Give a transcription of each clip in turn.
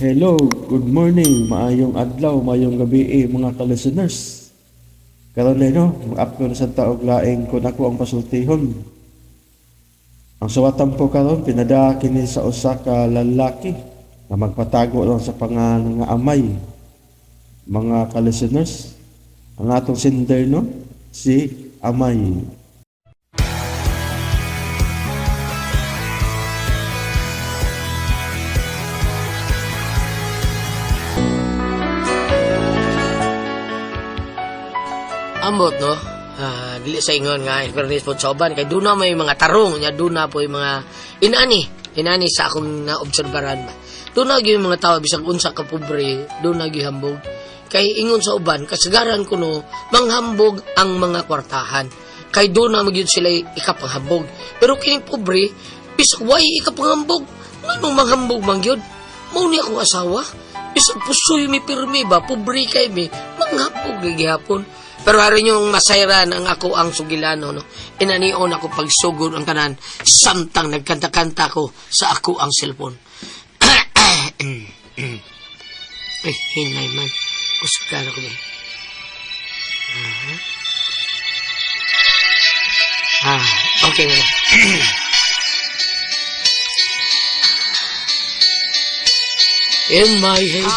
Hello, good morning, maayong adlaw, maayong gabi eh, mga ka-listeners. Karon no, mag-upload sa taog laing kung ako ang pasultihon. Ang suwatan po karon pinada kini sa usa ka lalaki na magpatago lang sa pangalan nga Amay. Mga ka-listeners, ang atong sender no, si Amay. Ambot no. Dili sa ingon nga fairness po sa uban kay duna may mga tarong nya, duna po yung mga inani inani sa akong naobserbaran ba. Duna gyud yung mga tao bisag unsa ka pobre, duna gyud hambog. Kay ingon sa uban kasagaran kuno manghambog ang mga kwartahan. Kay duna magyud sila ikapanghambog. Pero kining pobre bisag way ikapanghambog, nganong manghambog man gyud? Mao ni akong asawa. Bisag pusoy mi pirmi ba, pobre kay mi, manghambog gihapon. Pero aron yung masayran ang ako ang sugilano, no? Inanion ako pagsugod ang tanan, samtang nagkanta-kanta ko sa ako ang cellphone. Ay, hinay man. Kusgan ako ba? Okay na. In my heyday.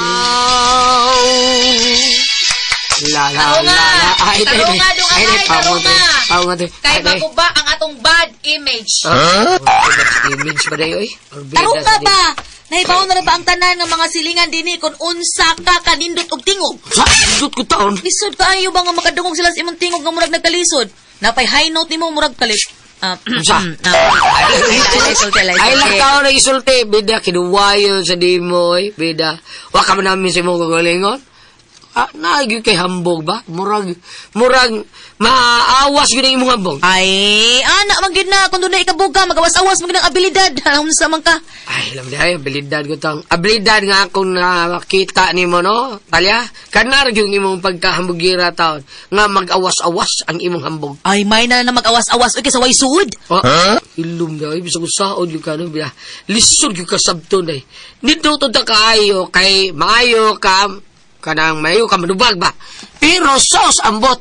La la la la. Ay, ay, Tarunga, dong ay, amay, tarunga. Pamungot. Kay maguba ang atong bad image. Huh? Image ba dayo eh? Tarunga ba? Nahibaw na ba ang tanan nga mga silingan dinhi kung unsa ka kanindot og tingog? Sa nindot ko taon. Lisod kaayo ba nga makadungog sila sa imong tingog nga murag nagkalisod? Napay high note nimo murag kalit. Unsa? Ay, Ay lang tao na isulti. Bida, kinuwayo sa dimo eh. Bida, waka man namin sa imong kagalingon. Naagyo kay hambog ba? Murag, murag, maawas yun ang imong hambog. Ay, anak man gyud na kung dunay ikabuga magawas-awas man gyud ang abilidad. Unsa man ka? Ay, alam niya, abilidad ko tang. Abilidad nga akong nakita ni mo, no? Talya, kanar yung imong pagkahambugira taon. Nga mag-awas-awas ang imong hambog. Ay, may na lang mag-awas-awas oy kaysa way suod. Oh, huh? Ilom na, ay, bisag usaon yung kano, bila. Lisod yung kasabton, eh. Nito to ta kaayo, kay maayo ka, kanang mayo ka manubag ba? Pero sos ambot.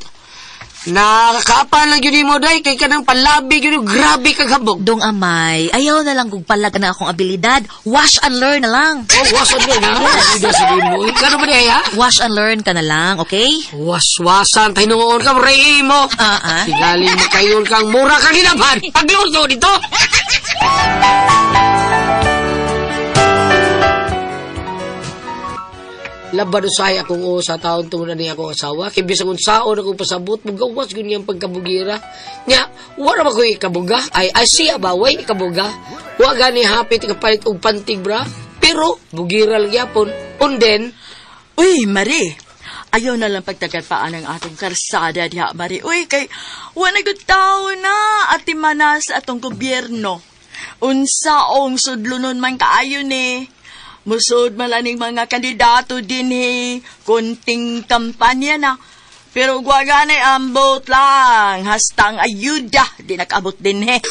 Nakakapa lang yun mo, day, kay kanang palabi yun, grabe kag hambog. Dong amay, ayaw na lang kung palag na akong abilidad. Wash and learn na lang. Oh, wash and learn, ha? Yes. Mo. Kano ba niya, ha? Wash and learn ka na lang, okay? Waswasan, tayo ka, rei mo. Tingaling makayon kang mura kang hinaban. Pagluto dito. Laban usahay akong usa taon tungod na niya akong asawa. Kay bisag unsaon akong pasabot, mugawas gyud niyang pagkabugira. Nya, wala ba ko'y ikabuga? Ay, ay siya ba, way ikabuga? Wa gani hapit ikapalit og pantig bra. Pero, bugira lang gyapon. Unden, Uy, Mari. Ayaw na lang pagtagalpaan ang atong karsada diha, Mari. Uy, kay wala gud tao na at timana sa atong gobyerno. Unsaong sudlonon man kaayo ni. Musod man lang ning mga kandidato dinhi, kunting kampanya na. Pero gwaganay ambot lang, hastang ayuda, di nakaabot dinhi.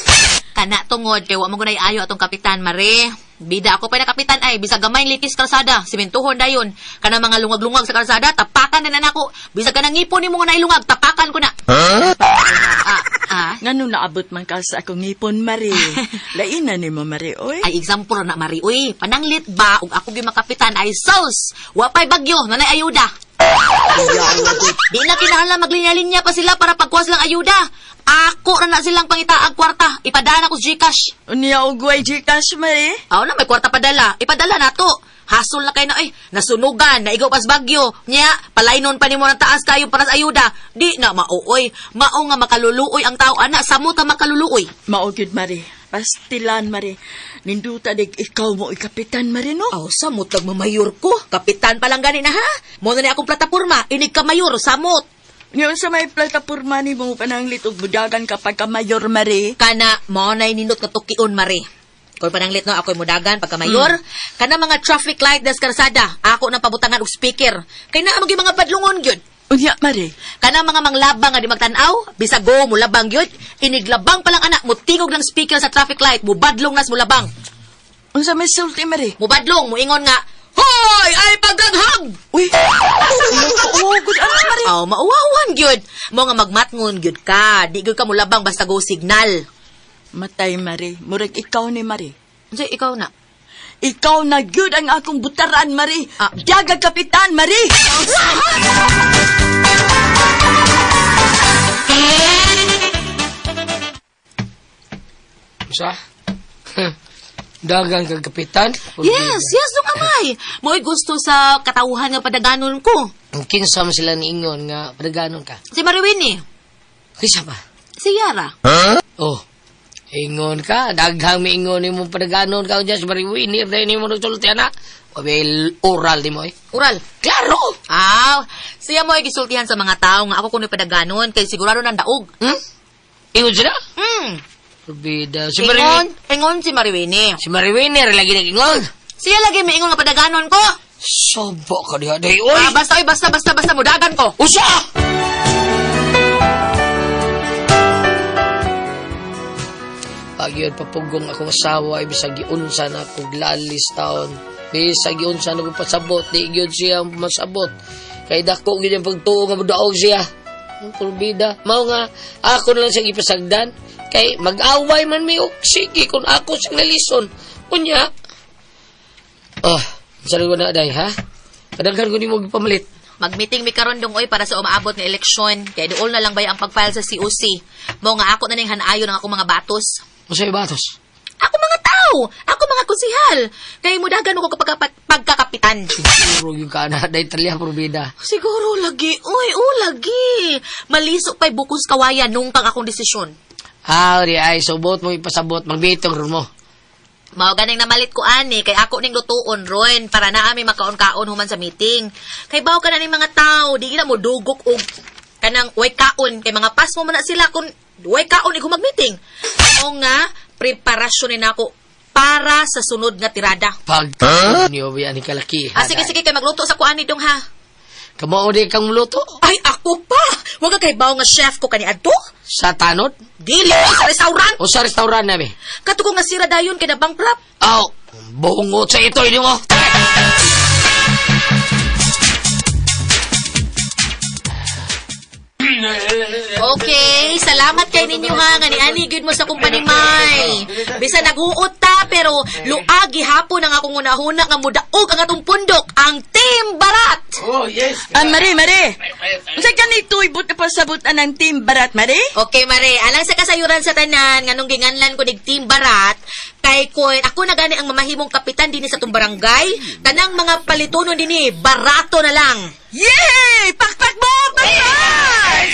Kana tungod kay wa man gunay ayo atong kapitan Mare. Bida ako pa na kapitan ay bisag gamay litis kalsada, simentohon dayon. Kana mga lungag-lungag sa kalsada, tapakan na nako. Bisag kanang ngipon nimo nga nailungag, tapakan ko na. Ngano naabot man ka sa akong ngipon, Mari? Lain na nimo, Mari, oy. Ay example na Mari, uy. Pananglit ba ug ako gyud makapitan ay sos. Wa pay bagyo, nanay ayuda. Di na kinahanglan maglinya-linya pa sila para pagkuha silang ayuda. Ako ra na silang pangitaag kwarta. Ipadaan ako sa GCash. Unya og way GCash, Mari? Aw na may kwarta padala. Ipadala na to. Hasol na kay na ay nasunugan, naigaw pas bagyo. Nya, palaynon pa nimo ng taas kayo para sa ayuda. Di na mauoy. Mao nga makaluluoy ang tao ana, samot ang makaluluoy. Mao gyud, Mari. Pastilan, Mari. Ninduta dig ikaw mo ikapitan, Mari, no? Aw, samot kag mamayor ko. Kapitan pa lang gani na ha. Mo na ni akong plataporma, inig ka mayor, samot. Ngayon sa may plataporma ni mo pananglit og budagan kapag ka mayor, Mari. Kana mao nay nindot nga tukion, Mari. Kung pananglit no, ako'y mudagan pagka mayor. Kana mga traffic light des karsada, ako nang pabutangan og speaker. Kay naa magyud mga padlungon gyud. Unya, Mari. Kana mga manglabang nga di magtan-aw, bisag go mulabang gyud, iniglabang pa lang anak mo tingog ng speaker sa traffic light, mubadlong nas mulabang. Unsa may sulti, Mari? Mubadlong, muingon nga, Hoy! Hoy, ay pagdaghag! Uy, oh, good ano, Mari. Oh, mauwawan gyud. Mo nga magmatngon gyud ka. Di gyud ka mulabang basta go signal. Matay, Mari. Murag ikaw ni Mari. Unsay ikaw na? Ikaw na gyud ang akong butaran, Mari. Ah. Daga kapitan, Mari. Usa? Dagang kag kapitan? Yes, yes dong amay. Mo'y gusto sa katawhan nga padaganon ko. Ang kinsa man sila niingon nga padaganon ka. Si Mariwini, Kinsa pa? si Yara. Oh. Ingon ka, daghang miingon nimo padaganon ka unya sa Mariwini, dahil nimo nagsulti ana. Wabil oral nimo eh. Ural. Klaro. Ah, siya mo'y gisultihan sa mga tao nga ako kuno'y padaganon kay sigurado nang daog. Hmm? Ingon sila? Bida. Si Ingon, Mariwini. ingon si Mariwini. Si Mariwini lagi nag-ingon. Siya lagi miingon nga padaganon ko. Sobo ka diha day oy. Ah, basta oy, basta basta basta mudagan ko. Usa! Pag yun, papugong akong asawa, ibig giunsa na akong lalis taon. Bisag giunsa na akong pasabot, di yun siya masabot. Kay dako yun ang pagtuo nga mudaog siya. Ang kurbida. Mao nga, ako na lang siyang ipasagdan. Kay mag-away man mi, og sige, kung ako siyang nalison. Unya, ah, sa na day, ha? Kadaghan ko ni mo gipamalit. Mag-meeting mi karon dong oy para sa umaabot nga eleksyon. Kay duol na lang bay ang pag-file sa COC. Mo nga ako na ning hanayon ang akong mga batos. Unsay batos? Ako mga tao, ako mga konsihal. Kay mudagan ko kapag pagkakapitan. Siguro yung ka na, day talya probida. Siguro lagi, oy, oh lagi. Malisok pa'y bukos kawayan nung kang akong desisyon. Ah, di ay, subot mo ipasabot, magbitong ron mo. Mao ganing namalit ko ani kay ako ning lutuon ron para naa mi makaon-kaon human sa meeting. Kay baw ka na ning mga tao, di gina mo dugok og kanang way kaon kay mga pasmo man na sila kung way kaon ikaw mag-meeting. O nga preparasyon ni nako para sa sunod nga tirada. Pag huh? niyo ba ni kalaki. Ah, sige sige kay magluto sa kuani dong ha. Kamao di kang muluto Ay ako pa. Wa ka kay baw nga chef ko kani adto. sa tanod Dili sa restaurant. o sa restaurant namin. Kato ko nga sira dayon kay na bankrupt. Aw, bungot sa ito ini mo. Okay, salamat kay ninyo ha nga niani gyud mo sa kumpany May. Bisan naghuot ta pero luag gihapon ang akong hunahuna nga mudaog ang atong pundok, ang Team Barat. Oh, yes. Ah, Mari, Mari. Unsa ganito ibot na pasabot ang team barat, Mari? Okay, Mare, alang sa kasayuran sa tanan nganong ginganlan ko nig Team Barat kay kun ako na gani ang mamahimong kapitan dinhi sa tong barangay, tanang mga palitonon dinhi barato na lang. Yay! Pakpak mo! Pakpak!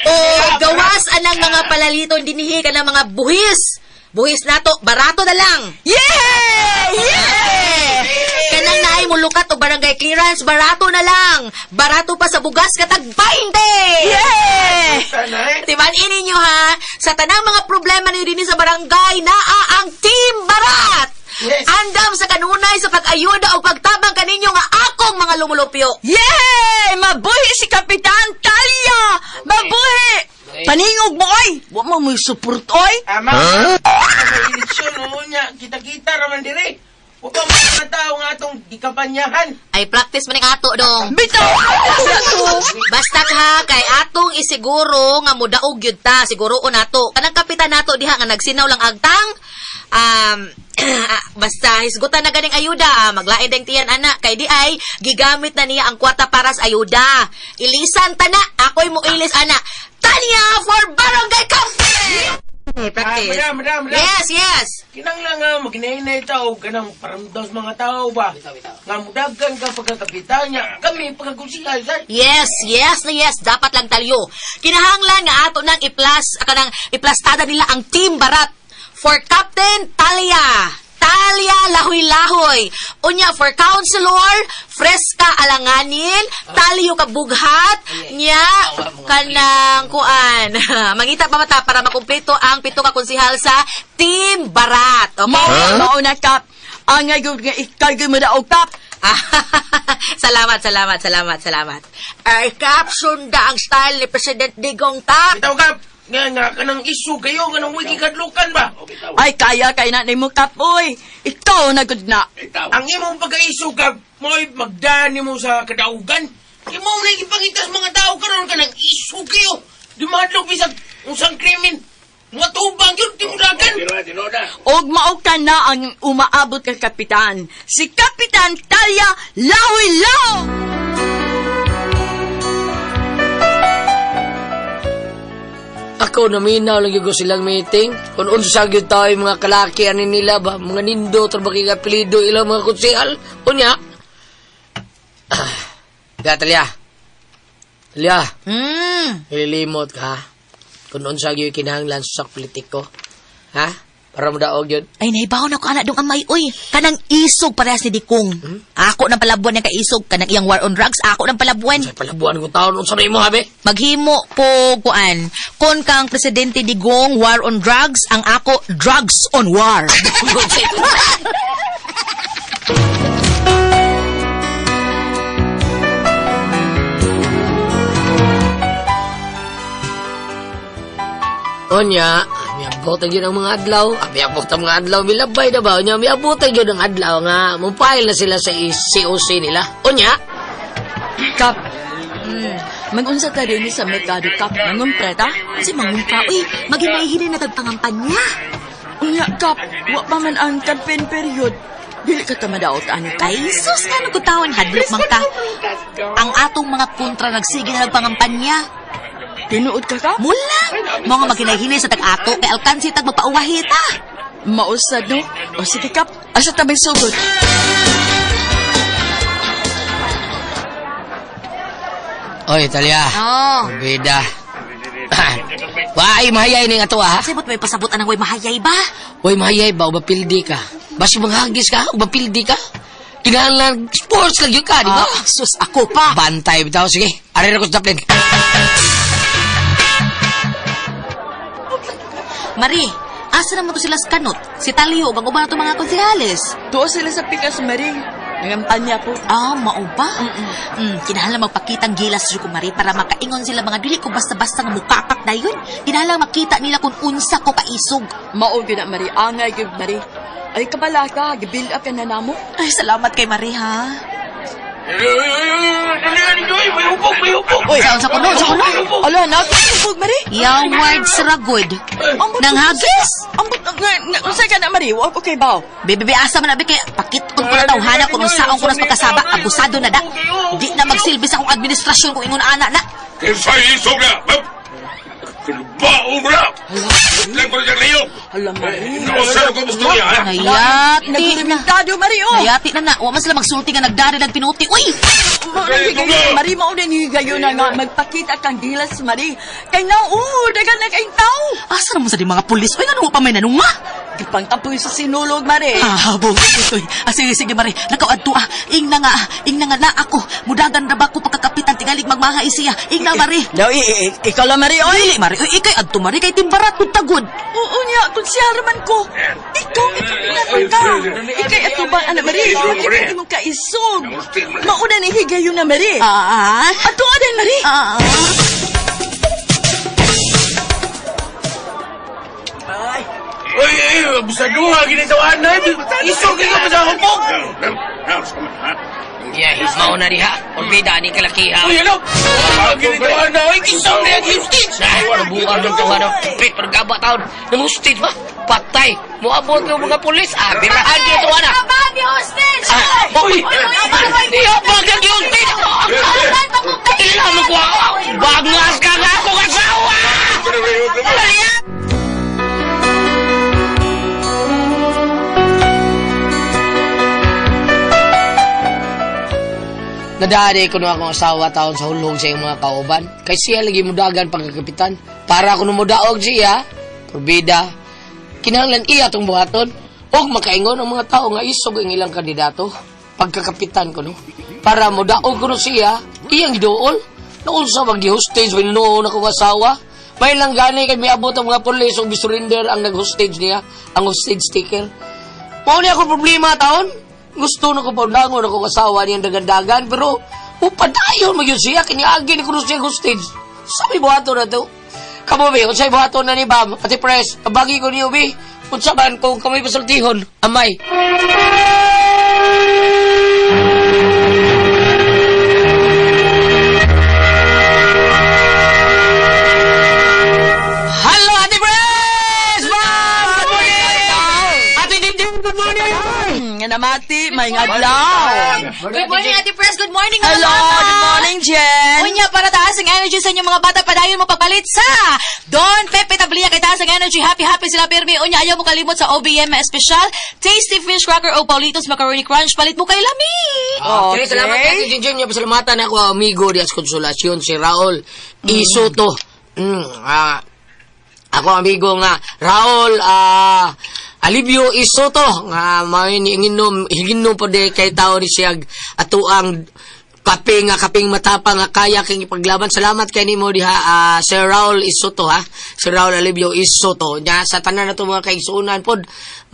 O gawas anang mga palaliton dinhi kanang mga buhis. Buhis nato, barato na lang. Yay! Yay! Kanang naay mulukat o barangay clearance, barato na lang. Barato pa sa bugas katag 20. Yay! Tanay. Timan ini nyo ha, sa tanang mga problema ninyo din sa barangay, naa ang Team Barat! Yes. Andam sa kanunay sa pag-ayuda o pagtabang kaninyo nga akong mga lumulupyo. Yay! Mabuhi si Kapitan Talia! Mabuhi! Paningog mo, oy! Wa mo mo'y support, oy! Ama, huh? Sa eleksyon, oo niya, kita-kita raman dire. Huwag ka mga tao nga atong gikapanyahan. Ay, practice man ning ato dong. Bitaw! Basta ha, kay atong isiguro nga mudaog yun ta, siguro nato. Kanang kapitan nato diha nga nagsinaw lang agtang, um, basta hisgutan na ganing ayuda, maglain ding tiyan ana, kay di ay gigamit na niya ang kwarta para sa ayuda. Ilisan ta na, ako'y mo ilis ana. Tanya for Barangay Captain! Ah, Practice. madam, madam, madam. Yes, yes. Kinanglan nga, maginahinay tao, kanang paramdaw sa mga tao ba? Nga mudagan ka pagkakapitan niya, kami pagkakusihal, sir. Yes, yes na yes, dapat lang talyo. Kinahanglan nga ato nang iplas kanang iplastada nila ang Team Barat for Captain Talia. Talia Lahoy-Lahoy. Unya for Counselor, Fresca Alanganin, Talio Kabughat, nya kanang kuan. Mangita pa mata para makumpleto ang pito ka konsihal sa Team Barat. Okay? Mao, mao na, Kap. Ang ngayon nga ikaw gyud mo daog, Kap. Salamat, salamat, salamat, salamat. Ay, Kap, sunda ang style ni President Digong, Kap. Bitaw ka! Nga nga kanang isu kayo kanang wiki kadlukan ba? Ay, kaya kay na nimo, Kap, oy. Ikaw na gud na. Ang imong pagkaisu kap, mo'y magdani mo sa kadaugan. Imo na ipangitas mga tao karon kanang isu kayo. Di mahadlok bisag usang krimen. Mga tubang yun, timudagan. Og mao ka na ang umaabot kang kapitan. Si Kapitan Talia Lawilaw! Ako naminaw lang gyud ko silang meeting. Kung unsa gyud tayo mga kalaki ani nila ba, mga nindo trabaki nga apelyido ilang mga konsehal. Unya. Ya, Talia. Talia, nililimot ka. Kung unsa gyud kinahanglan sa politiko. Ha? Para mo daog yun. Ay, nahibaw na ko anak dong amay, uy. Kanang isog parehas ni Dikong. Ako ng palabuan niya kaisog. Kanang iyang war on drugs, ako ng palabuan. Sa palabuan ko taon, unsa na imo habi? Maghimo po kuan. Kon kang presidente Digong war on drugs, ang ako drugs on war. Onya, miabot ang yun ang mga adlaw. Miabot ang mga adlaw, milabay na ba? Onya, miabot ang yun ang adlaw nga. Mupile na sila sa COC nila. Onya, Kap, magunsa ta rin sa merkado, Kap. Mangumpra ta? Kasi mangungka, uy, maghinay-hinay na tagpangampanya. Unya, Kap, wa pa man ang campaign period. Dili ka ta madaot, ani, Kap. Ay, sus, nga nung kutawan, hadlok man ka. Ang atong mga kontra nagsige na nagpangampanya. Tinuod ka, Kap? Mula, mga maghinay-hinay sa tag-ato, kay alkansi tag magpauwahita. Mausad, no? O sige, Kap, asa ta may sugod? Oy, Talia. Oh. Bida. Waay, mahayay ning ato ha. Kasi ba't may pasabot anang way mahayay ba? Uy, mahayay ba? Ubapildi ka. Basi manghagis ka, ubapildi ka. Kinahanglan sports lang yun ka, di ba? Ah, sus, ako pa. Bantay bitaw. Sige, ari na ko sa daplin. Marie, asa naman to sila sa kanot? Si Talio, ug ang uban na mga konsehales. Tuo sila sa pikas, Marie. Nangampanya po. Ah, mao ba? Kinahanglan magpakitang gilas jud ko Marie para makaingon sila mga dili ko basta-basta nga mukakak dayon. Kinahanglan makita nila kung unsa ko kaisog. Mao gyud na, Marie. Angay gyud, Marie. Ay, kabala ka. Gibuild up ka na namo. Ay, salamat kay Marie ha. May hubog, may hubog. Uy, Sa kuno, sa kuno. Ala, nakatubog, Marie. Yaward sa ragod. Nang hagis. Ambot, unsa ka na, Marie? Wa ko kay baw. Bebe, asa man abi kay pakit-on ko na tawhana kung unsaon ko nas pagkasaba, abusado na da. Di na magsilbi sa akong administrasyon kung ingon ana na. Kinsa isog na! Kinubaong mo na! Lang ko na siyang layo! Hala, Marie. Nausa ko gusto niya, ha? Nayati na. Nagrementado, Marie, oh. Nayati na na. Wa man sila magsulti nga nagdari nagpinuti. Uy! Mao na higayon, Marie, mao na higayon na nga magpakita kang gilas, Marie. Kay nao, dagan na kayong tao. Asa naman sa di mga pulis? Uy, ngano pa may nanunga? Gipangkapoy sa sinulog, Marie. Ah, buhay ito'y. Ah, sige, sige, Mari. Nakaw adto ah. Ing na nga na ako. Mudagan na ba ko pagkakapitan tingalig magmahay siya. Ing na, Mari. Daw, ikaw lang, Marie, oy. Dili, Mari. Uy, ikay adto, Mari. Kay timbarat kung tagod. Oo niya, kung siya raman ko. Ikaw, ikaw ka. Ikay ato ba, anak, Marie? Ikay imong kaisog. Mauna ni higayon na, Marie. Ah, Ato adan, Marie. ah, ah. Uy, ay, abusaduha, ginitawaan na. Isog ka pa sa hubog. Yeah, mao na diha. Orbida ni kalakiha. Uy, ano? Ginitawaan na. Uy, kisog na yung hostage. Bukan ng tuwa ng pit, pagkaba taon. Ng hostage ba? Patay. Muabot ng mga pulis. Ah, birahan niyo tuwa na. Abang hostage! Ah, uy! Iya, bagag yung hostage! Kailan mo ko ako? Bangas ka nga ako kasawa! Nadari ko na akong asawa taon sa hulog sa iyong mga kauban. Kay siya lagi mudagan pagkakapitan. Para ako numudaog siya, porbida, kinahanglan iya tong buhaton. Og makaingon ang mga tao nga isog ang ilang kandidato. Pagkakapitan ko no. Para mudaog ko no siya, iyang giduol. Noon sa mag-hostage, may noon akong asawa. May lang gani kay miabot ang mga pulis o bisurrender ang nag-hostage niya, ang hostage taker. Mao ni ako problema taon. Gusto na ko paundangon akong asawa niyang dagandagan, pero upadayon magyud siya, kiniagi ni ko siya hostage. Sabi buhato na to. Kamo be, unsay buhaton na ni Bam? Ate Pres, abagi ko niyo be. Unsa man kung kamoy pasultihon, amay. Hello, Ate Pres! Bam! Good morning! Ate Dindin, good morning! Nga namati, may adlaw. Good morning, Ate Pres. Good morning, mga Hello, bata. good morning, Jen. Unya, para taas ang energy sa inyong mga bata, padayon mo papalit sa Don Pepe Tablia kay taas ang energy. Happy, happy sila pirmi. Unya, ayaw mo kalimot sa OBM Special, Tasty Fish Cracker o Paulitos Macaroni Crunch. Palit mo kay Lami. Okay, Okay. salamat Ate Jinjin. Yung pasalamatan ako amigo di Consolacion, si Raul Isoto. Ako amigo nga Raul Alibio Isoto nga mao ni inginom higinom po de kay tao ni siyag atuang kape nga kaping matapang nga kaya king ipaglaban. Salamat kay nimo diha Sir Raul Isoto ha. Sir Raul Alibio Isoto. Nya sa tanan nato mga kaigsuonan pod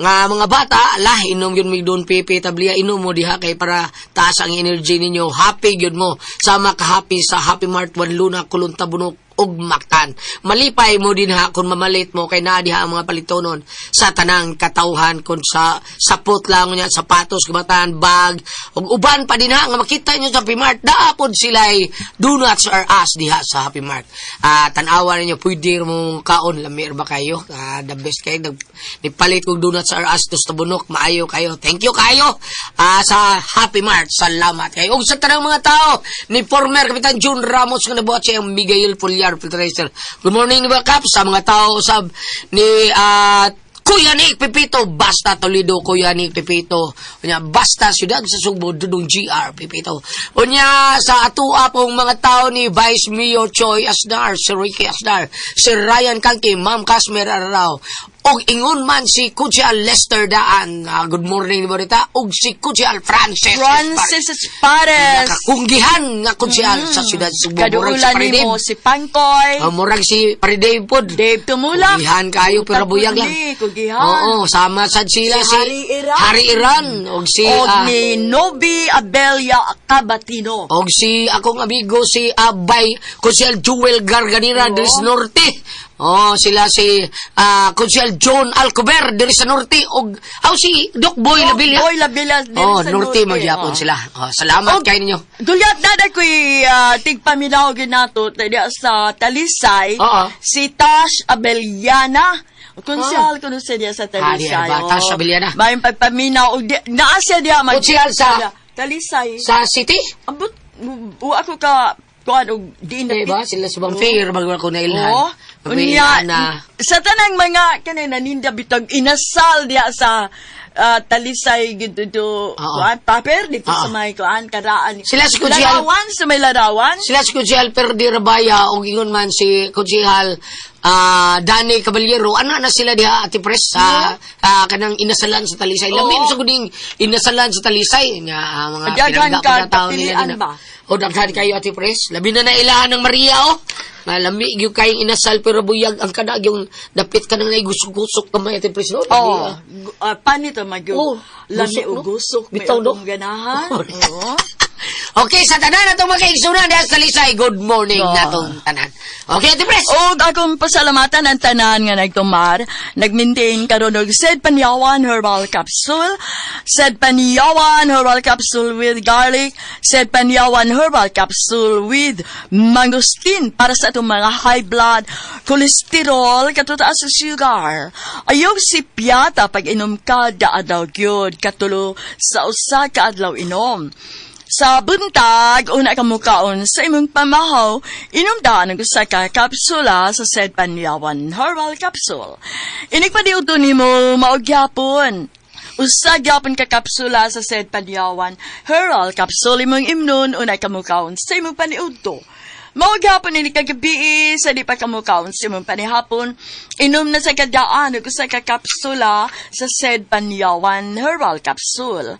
nga mga bata lah inom gyud mig Don Pepe Tablia inom mo diha kay para taas ang energy ninyo. Happy gyud mo. Sama ka happy sa Happy Mart One Luna Kulon Tabunok ug Mactan. Malipay mo din ha kung mamalit mo kay naa diha ang mga palitonon sa tanang katawhan kung sa sapot lang niya sapatos kabataan bag ug uban pa din ha nga makita niyo sa Happy Mart naa pod sila'y donuts or us diha sa Happy Mart. Tan-awa ninyo pwede mo kaon lamir ba kayo? The best kayo nipalit kog donuts or us dos Tabunok maayo kayo. Thank you kayo sa Happy Mart. Salamat kayo. Ug sa tanang mga tao ni former Kapitan June Ramos nga nabuhat siya ang Miguel Pulyar Filtracer. Good morning ni Kap sa mga tao usab ni Kuya Nick Pepito, basta Toledo, Kuya Nick Pepito. Unya, basta siyudad sa Sugbo, Dudong GR Pepito. Unya, sa atua pong mga tao ni Vice Mayor Choi Asnar, si Ricky Asnar, si Ryan Kangki, Ma'am Casmer Ararao. Og ingon man si Kuya Lester Daan. Good morning ni Bonita. Og si Kuya Francis. Francis Espares. Nakakunggihan nga kutsiyal sa siyudad sa Sugbo. Murag si Kaduulan Pare nimo Dave. si Pangkoy. Oh, murag si Pare Dave pod. Dave Tumulak. Kugihan kayo pero buyag lang. Kugihan. Oo, sama sad sila Si si Harry Iran. Harry Iran og si Og ni Nobi Abelia Cabatino. og si akong amigo si Abay Kusyal Jewel Garganira diri sa Norte. Oh, sila si Kusyal John Alcover diri sa Norte og aw si Doc Boy Labilla. Boy Labilla diri Oh, sa Norte magyapon Oh. sila. Oh, salamat Og- kay ninyo. Gulyat na na ko'y tigpaminaw ginato diya sa Talisay. Oo. Si Tash Abellana. Konsyal kuno siya diya sa Ah, Talisay. diya ba? oo. Tash Abellana. May pagpaminaw. Og naa siya diya. Konsyal sa- Talisay. Sa city? Ambot, wa ako ka kuan og di na Di ba? Sila sa Bang Fair bagay ko na ilhan. Oo. May Unya, ilhan na sa tanang mga kanay naninda bitag inasal diya sa Talisay gidto Oo. kuan paper dito Oo. sa may kuan karaan. Sila si Kutsihal. Larawan sa may larawan. Sila si Kutsihal Perdi Rabaya o ingon man si Kutsihal Danny Caballero, ana na sila diha Ate Pres sa kanang inasalan sa Talisay. Lamin Oo. sa guding inasalan sa Talisay nga mga Daghan pinangga ka, pa na tao nila kapilian din. ba? O daghan kayo Ate Pres. Labi na na ilahan ng Maria oh. Nga lami gyud kayong inasal pero buyag ang kada yung dapit ka nang naigusok-gusok kamay Ate Pres no. Lami, Oh, ah. panito magyud. Oh, Lami gusok, no? og gusok may Bitaw, no? akong ganahan. Oo. Okay, sa tanan atong mga kaigsunan diha sa Talisay, good morning Oo. natong tanan. Okay, Ate Pres. Og akong pasalamatan ang tanan nga nagtumar, nagmaintain karon og Sed Panyawan Herbal Capsule, Sed Panyawan Herbal Capsule with garlic, Sed Panyawan Herbal Capsule with mangosteen para sa atong mga high blood, cholesterol, katutaas sa sugar. Ayaw si piyata pag inom ka daadaw gyud katulo sa usa ka adlaw inom. Sa buntag, una ka mukaon sa imong pamahaw, inom daan ang usa ka kapsula sa said Panyawan Herbal Capsule. Inig pa diuto nimo maogyapon. Usa gyapon ka kapsula sa said Panyawan Herbal Capsule imong imnon una ka mukaon sa imong paniudto. Mao gyapon ini kagabi sa di pa kamukaon sa imong panihapon. Inom na sa kadaan ug usa ka kapsula sa said Panyawan Herbal Capsule.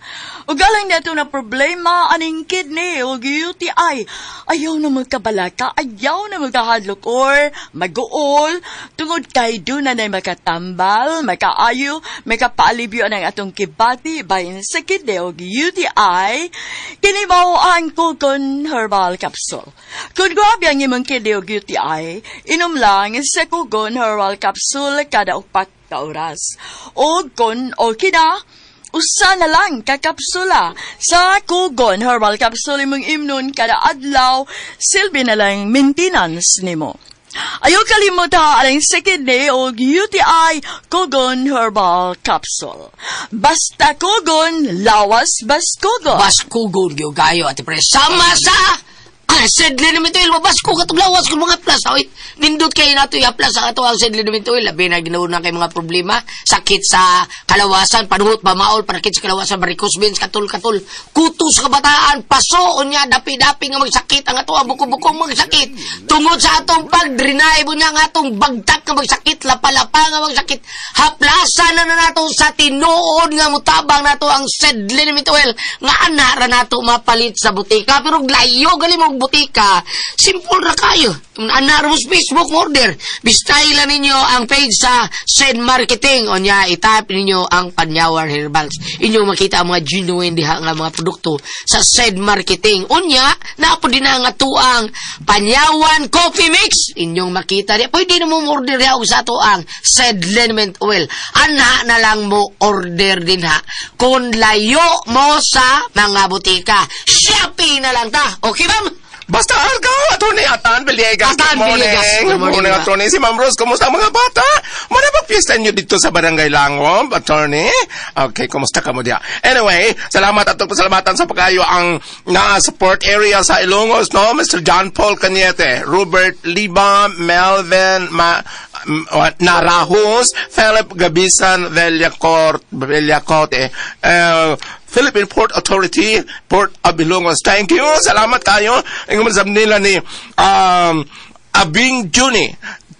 Ug alang nato na problema aning kidney ug UTI. Ayaw na magkabalaka, ayaw na magkahadlok or maguol tungod kay duna na makatambal, makaayo, makapaalibyo ang atong kibati bahin sa kidney ug UTI. Kini mao ang Kukon Herbal Capsule. Kun Grabe ang imong kidney og UTI, inom lang sa Kugon Herbal Capsule kada 4 ka oras. O kung okay na, usa na lang ka kapsula sa Kugon Herbal Capsule imong imnon kada adlaw, silbi na lang maintenance nimo. Ayaw kalimot ha, ang sa kidney o UTI, Kugon Herbal Capsule. Basta Kugon, lawas baskugon. Baskugon gyud kayo, Ate Pres. Sama sa Seed Liniment Oil, mabasko katong lawas kung mga plus. Oy, nindot kayo nato i-apply sa ato ang Seed Liniment Oil. Labi na ginauna kay mga problema, sakit sa kalawasan, panuhot, pamaol, panakit sa kalawasan, varicose veins, katul-katul, kuto sa kabataan, paso, unya, dapi-dapi nga magsakit, ang ato ang buko-bukong magsakit. Tungod sa atong pag-drenay mo niya ang atong bagtak nga magsakit, lapa-lapa nga magsakit, haplasan na na nato sa tinuod nga mutabang nato ang Seed Liniment Oil nga ana ra nato mapalit sa butika, pero layo gali mo butika, simple ra kayo. Ana ra mo sa Facebook mo order, bistay lang ninyo ang page sa Send Marketing, unya i-type ninyo ang Panyawan Herbals, inyo makita ang mga genuine diha nga mga produkto sa Send Marketing. Unya naa po din ang atuang Panyawan Coffee Mix, inyong makita diha. Pwede na mo order diha og sa ato ang Seed Liniment Oil. Anha na lang mo order din ha kung layo mo sa mga butika. Shopee na lang ta. Okay, ma'am? Basta argaw, Atty. Atan Villegas. Atan Good morning. Villegas. Good Good morning, morning, ma. Atty. Si Ma'am Rose, kumusta ang mga bata? Muna ba piyesta niyo dito sa Barangay Langob, Attorney? Okay, kumusta ka mo diya? Anyway, salamat at pasalamatan sa pagkayo ang na-support area sa Ilongos, no? Mr. John Paul Cañete, Robert Liba, Melvin Narahus, Philip Gabisan Villacorte, Philippine Port Authority, Port of Ilongos. Thank you. Salamat kayo. Ang sabi nila ni Abing Juni,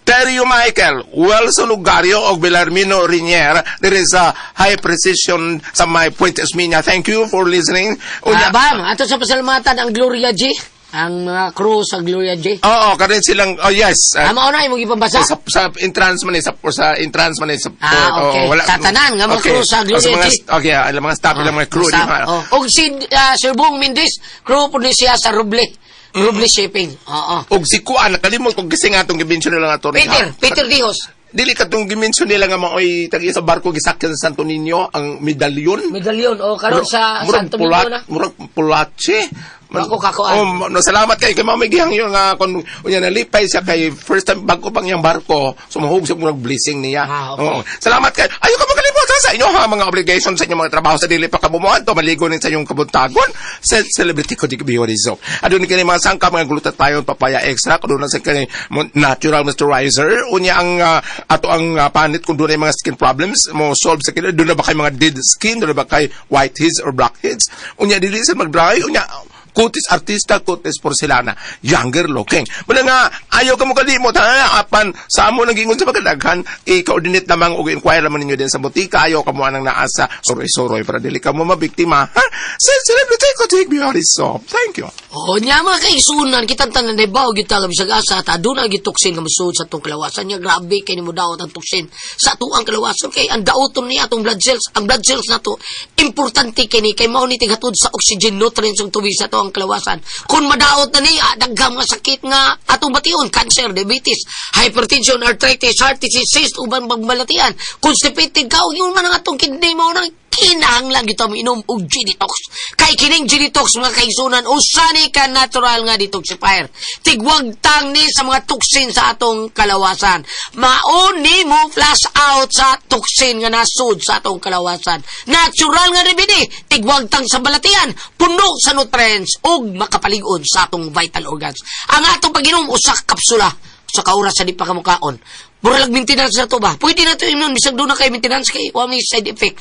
Terrio Michael, Wilson Ugario og Belarmino Rinier diri sa High Precision sa may Puente Osmeña. Thank you for listening. Ah, bam, ato sa pasalamatan ang Gloria G, ang mga crew sa Gloria G. Oo, karon silang, oh yes. Mao na imong ipambasa. Sa entrance man eh, sa entrance man eh, sa Ah, okay. Oh, wala. Sa tanan, nga mga crew sa Gloria Oh, sa mga, G. Okay, ilang mga staff, ilang mga crew. Staff, di ba? oh. Og si Sir Bong Mendez, crew po ni siya sa Ruble. Ruble Shipping. Oo. Og si Kuan, nakalimot kog kasi nga atong gi-mention nila nga ato. Peter, Peter Dijos. Dili katong gi-mention nila nga maoy tag sa barko gisakyan sa Santo Niño ang medalyon. Medalyon o karon sa Murag Santo Niño na. Murag pulache. Ako kakuan. Oh, no, salamat kay kay Mama Gihang yun nga kon unya nalipay siya kay first time bago pang iyang barko sumuhog siya, murag blessing niya. Ah, okay. Oo. Salamat kay. Ayo ka makalimot ha, sa inyo ha mga obligation sa inyong mga trabaho sa dili pa kabumuhan to maligo ni sa inyong kabuntagon sa celebrity ko di Biorizo. Adun kini mga sangka mga glutathione, papaya extract, adun na sa kini natural moisturizer, unya ang ato ang panit kung doon ay mga skin problems mo solve sa kini. Doon na ba kay mga dead skin, doon na ba kay whiteheads or blackheads, unya dili sa mag-dry, unya kutis artista, kutis porcelana, younger looking. Muna nga, ayaw ka mo kalimot, ha? Apan, sa amo nang gingon sa pagkadaghan, i-coordinate lamang o inquire lamang ninyo din sa butika, ayaw ka mo anang naasa, suroy-suroy, para dili ka mo mabiktima, ha? Sa celebrity ko, take beauty soap. Thank you. Oo nya mga kaigsunan, kitang tanan na bawo gyud ta bisag asa ta aduna gyud toxin nga mosuod sa atong kalawasan niya. Grabe kay nimo daot ang toxin sa atuang kalawasan kay ang daoton niya atong blood cells, ang blood cells nato importante kini kay mao ni tighatod sa oxygen, nutrients ug tubig sa atuang kalawasan. Kung madaot na ni, daghang mga sakit nga atong bation, cancer, diabetes, hypertension, arthritis, heart disease, cyst, uban pagbalatian, constipated ka, ug yung man ang atong kidney mao nang kinahanglan gyud ta inom og G-Detox. Kay kining G-Detox, mga kaigsunan, usa ni ka natural nga detoxifier. Tigwagtang ni sa mga toxin sa atong kalawasan. Mao ni mo flush out sa toxin nga nasud sa atong kalawasan. Natural nga remedy, tigwagtang sa balatian, puno sa nutrients ug makapalig-on sa atong vital organs. Ang atong pag-inom, usa ka kapsula sa kaoras sa di pa kamukaon. Mura lang maintenance na to ba? Pwede na to inon, bisag doon na kay maintenance kay wa may side effect.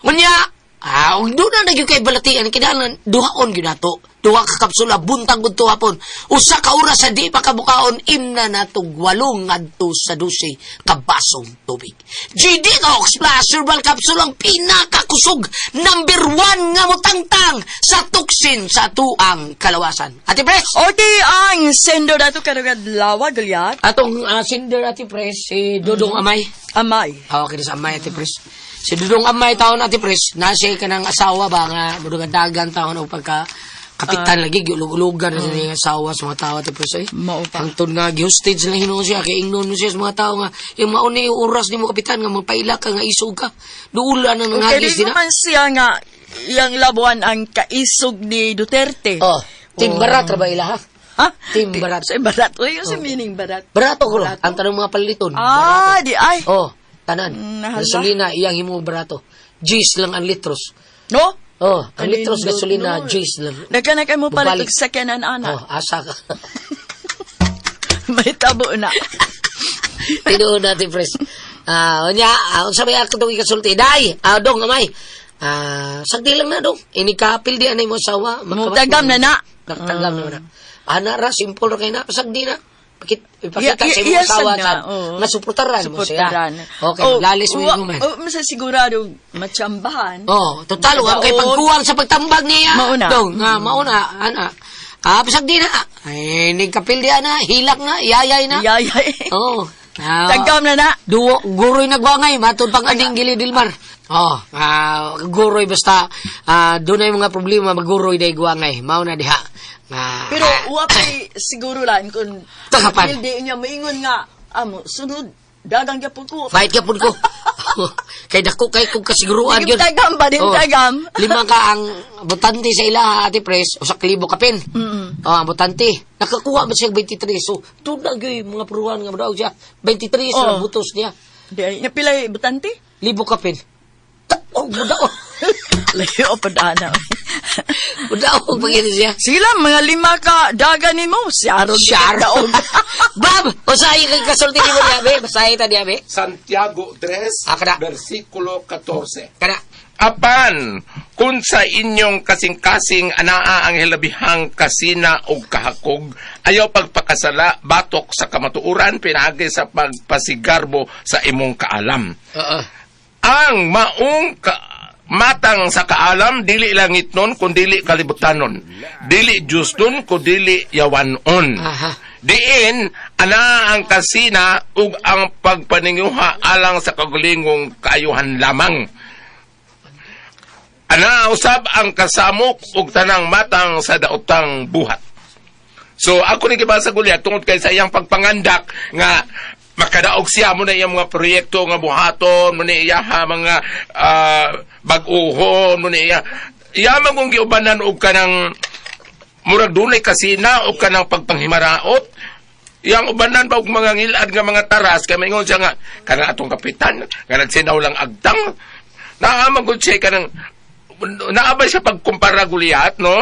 Ngunya, ug doon na nagyud kay balatian, kinahanglan duhaon gyud nato. Duha ka kapsula buntag ug hapon. Usa ka oras sa di pa kabukaon, imna natog 8 ngadto sa 12 ka basong tubig. G-Detox Plus Herbal Capsule ang pinakakusog, number one nga mutangtang sa toxin sa tuang kalawasan. Ate Pres! Okay, ang sender dato karong adlaw, Goliath. Atong sender, Ate Pres, si Dudong Amay. Amay. Hawak kita sa Amay, Ate Pres. Si Dudong Amay taon, Ate Pres, nasa ka ng asawa ba nga mudugan-dagan taon o pagka Kapitan lagi giulog-ulogan na sa iyang asawa sa mga tao tapos eh. Mao pa. Hangtod nga gi-hostage na hinuon siya kay ingnon mo siya sa mga tao nga yung mauni yung oras nimo, kapitan, nga magpaila ka nga isog ka. Duula na Okay, nanghagis di din na. man siya nga iyang labuan ang kaisog ni Duterte. Oh, team barat ra ba ila ha? Ha? Team barat. Sa barat. Uy, yung sa meaning barat. Barato ko ro. Ang tanong mga paliton. Ah, di ay. Oh, tanan. Nahala. Gasolina iyang himo barato. Gis lang ang litros. No? Oh, ang litros Kanindot, gasolina no. gis lang. Nagkanak mo palit Bubalik. og sakyanan ana. Oh, asa ka. May tabo na. Tinuod natin, pres. Ah, unya, unsa may ako itong ikasulti? Day, dong, amay. Sagdi lang na, dong. Inikapil di anay mo asawa. Mutagam na na. Nakatagam na na. Ana ra, simple ra kay na. Sagdi na. Ipakita sa imong Iya, asawa sad na, sa oo. nga suportaran mo siya. Suportaran. Okay, Oh, lalis mo yung man. Oh, masa sigurado matsambahan. Oh, total wa kay Madaog. pagkuwang sa pagtambag niya. Mauna. Dong, nga mauna ana. Bisag di na. Ay, nigkapil di ana, hilak na, yayay na. Yayay. Oh. Tagam na na. Duo, guroy nagwangay, matod pang aning gili Dilmar. Oh, guroy basta doon ay mga problema, maguroy day guwangay. Mao na diha. Pero wa pa'y siguro lang kung Tagapan. Hindi niya maingon nga amo sunod dagang gyapon ko. Fight ka pud ko. Kay dako kay kung kasiguruan Sige, yun. tagam ba din, Oh. tagam? Lima ka ang botante sa ila, Ate Pres, usa ka libo kapin. Oh, ang botante. Nakakuha ba siya 23? So, doon na gyud mga puruan nga modaog siya. 23 sa Oh. butos niya. Di ay napilay butante? Libo kapin. Oh, budaog. Layo pa dana. Budaog pag siya. Sila mga lima ka daga nimo si Aron. Sharon. Bab, usahay kang kasulti ni mo niya, be. Basahin ta niya, be. Santiago 3, Ah, kada. versikulo 14. Kana. Apan, kung sa inyong kasing-kasing anaa ang hilabihang kasina o kahakog, ayaw pagpakasala, batok sa kamatuoran, pinaagi sa pagpasigarbo sa imong kaalam. Oo. Ang maong matang sa kaalam, dili langit nun, kun dili kalibutanon. Dili Diyos nun, kun dili yawanon. Aha. Diin, ana ang kasina ug ang pagpaninguha alang sa kagalingong kaayuhan lamang. Ana usab ang kasamok ug tanang matang sa daotang buhat. So ako ni gibasa Goliath tungod kay sa iyang pagpangandak nga makadaog siya mo na iyang mga proyekto nga buhaton mo na iya mga bag-uhon mo na iya iya man kung giubanan og kanang murag dunay kasina og kanang pagpanghimaraot. Iyang ubanan pa og mga ngilad nga mga taras kay maingon siya nga kanang atong kapitan nga nagsinaw lang agtang naa man gud siya kanang naa ba siya pagkumpara Goliath, no?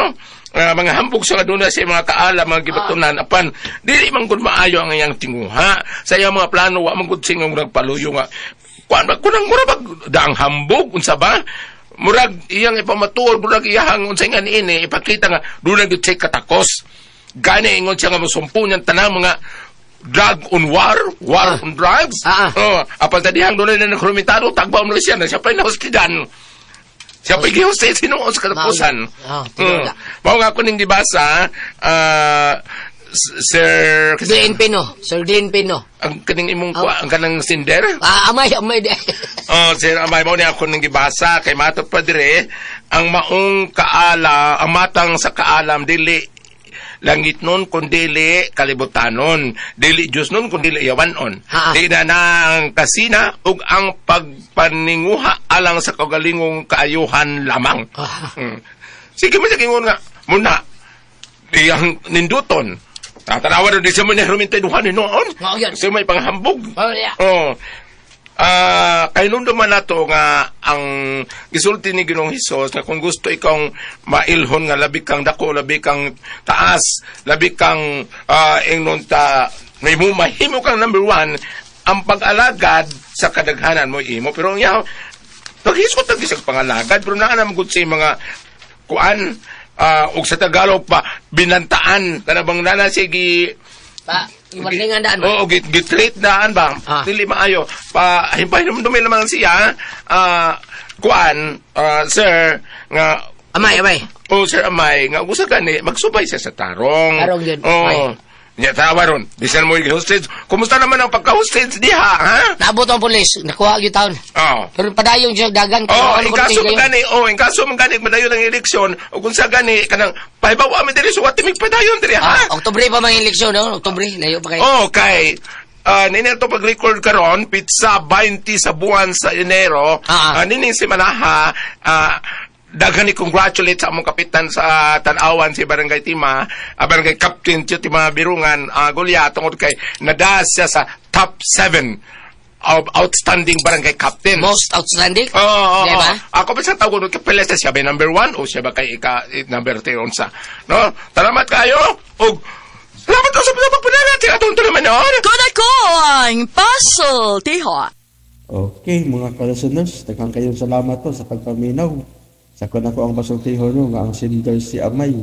Mga hambog sa kaduna sa mga kaala mga gibatunan apan dili man gud maayo ang iyang tinguha sa iyang mga plano. Wa man gud siya nga nagpaluyo nga kuan ba kunang mura bag daang hambog unsa ba murag iyang ipamatuod, murag iyang unsay nga niini ipakita nga duna gyud siya katakos. Gani ingon siya nga mosumpo niyang tanang mga drug on war, war on drugs. Oh, apan sa dihang dunay na nagrumitado, tagbaw mo siya na siya pa nahostidan. Siya pa gihostay sinuon sa katapusan. Ah, tinuod. Mao nga ako ning gibasa, Sir Glenn Pino. Sir Glenn Pino. Ang kaning imong kuha, ang kanang sinder. Ah, amay, amay. Di. Oh, Sir Amay, mo niya ako ning gibasa kay matod pa dire ang maong kaala, ang matang sa kaalam dili langit nun kun dili kalibutanon, dili Diyos nun kun dili yawanon. Ha. Di na na ang kasina ug ang pagpaninguha alang sa kaugalingong kaayuhan lamang. Sige mo sa kingon nga muna iyang ninduton. Tatanawa rin di siya mo niya rumintinuhan ni noon. Oo, yun. Siya may panghambog. Oh, yeah. Oh. Kay nung duman nato nga ang gisulti ni Ginoong Hesus nga kung gusto ikaw mailhon nga labi kang dako, labi kang taas, labi kang ingnon ta may mo mahimo kang number one, ang pag-alagad sa kadaghanan mo imo. Pero ang yaw paghisgot ang isang pangalagad pero naa naman gud sa mga kuan og sa Tagalog pa binantaan kana bang nana sige. Pa, iwarningan daan ba? Oo, gitreat daan ba? Dili maayo. Pa, himpay naman naman siya, kuan, sir, nga Amay, amay. Oh, sir Amay, nga gusto gani magsubay siya sa tarong. Tarong yun. Oo. Amay. Nya tawa ron. Bisan mo yung hostage. Kumusta naman ang pagka-hostage diha, ha? Naabot ang pulis, nakuha gyud taon. Oh. Pero padayon siya dagan. Oh, Kaya in kaso ano man gani, oh, in kaso man gani madayon ang eleksyon, ug kung sa gani kanang pahibaw mi diri suwat mi padayon diri, ha? Ah, Oktubre pa mga eleksyon, no? Oktubre, layo pa kayo. Oh, kay nini ato pag-record karon pizza 20 sa buwan sa Enero. Nining si Manaha, daghan ni congratulate sa among kapitan sa Tan-awan si Barangay Tima, Barangay Captain Tio Tima Birungan, Gulya, tungod kay nadaas siya sa top 7 of outstanding barangay captains. Most outstanding? Oo, oo, Di ba? oo. Ako pa sa tawag ko, kapila siya ba number 1 o siya ba kay ika number 3 unsa. No? Salamat kayo. Og salamat ko sa pagpanagat sa atong tulumanon. Kuna ko ang puzzle, tiho. Okay, mga ka-listeners, daghang kayong salamat to sa pagpaminaw. Sa kun ako ang pasultihon no, nga ang sender si Amay.